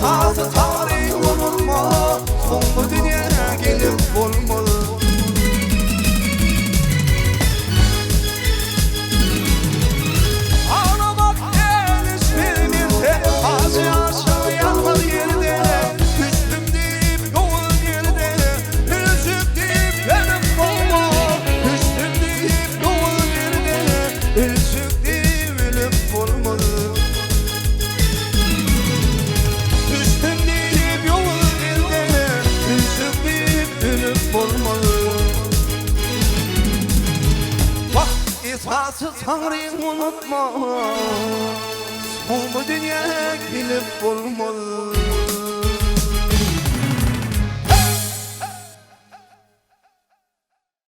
Esasy Taňryňy unutma, soň bu dünýä gelip bolmaz. Aglamak däl iş bir merte, Pajy aşygy ýalňyz ýerde, Düşdüm diýip ýowuz ýerde, Ölçük diýip ölüp bolmaz. Düşdüm diýip ýowuz ýerde, Ölçük diýip ölüp bolmaz. Düşdüm diýip ýowuz ýerde, Ölçük diýip ölüp bolmaz. Wah, esasy Taňryňy unutma, Soň bu dünýä gelip bolmaz.